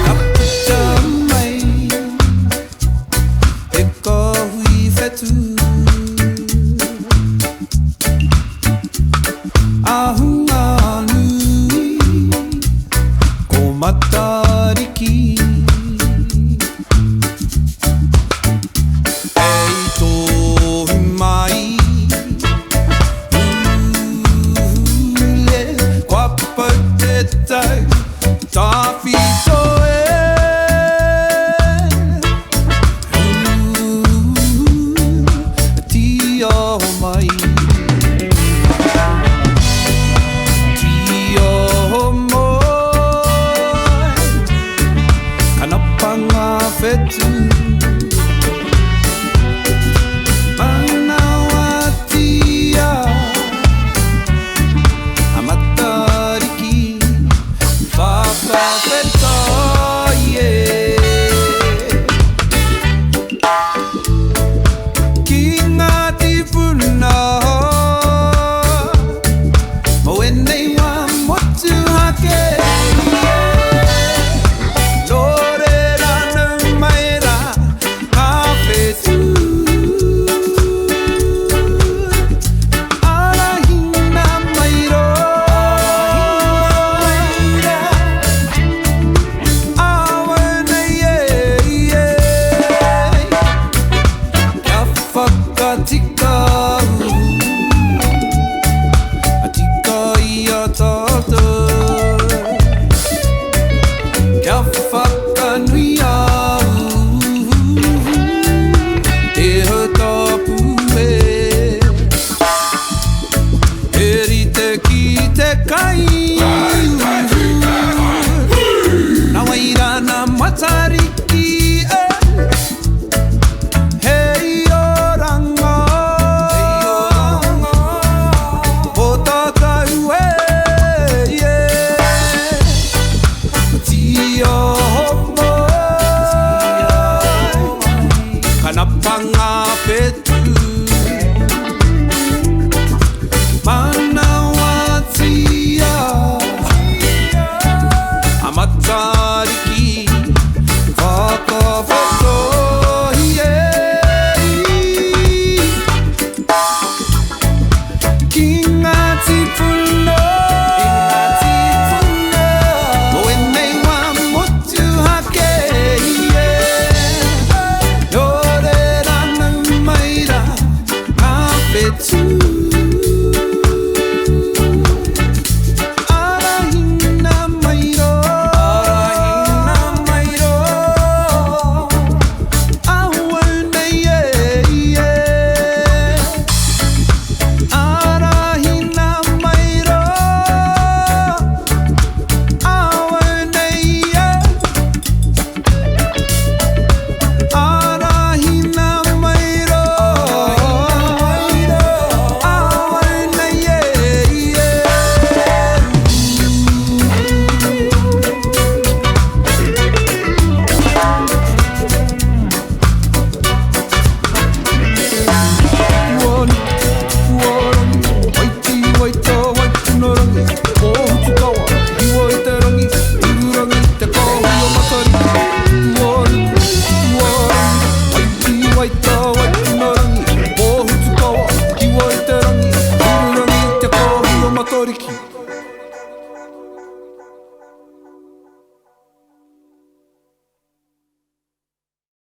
Ka puta mai he kāhui whetū Ahunga nui ko Matariki Hei tohu mai Ule kua pau te tau tawhito e Tio mai Tio mai Kanapa ngā whetū Manawatia A Matariki Whakawhetai e Ki ngā tīpuna Mō ēnei wā motuhake Nō reira nau mai rā ka whetū Arahina mai rō Awau nei e, e. Kia whakatika A tika i a tātou Kia whakanui au Te hau tapu e He rite ki te kai Nā wai rā nā Matariki e Hei oranga O tātou e, e. Tio mai Kanapa ngā whetū.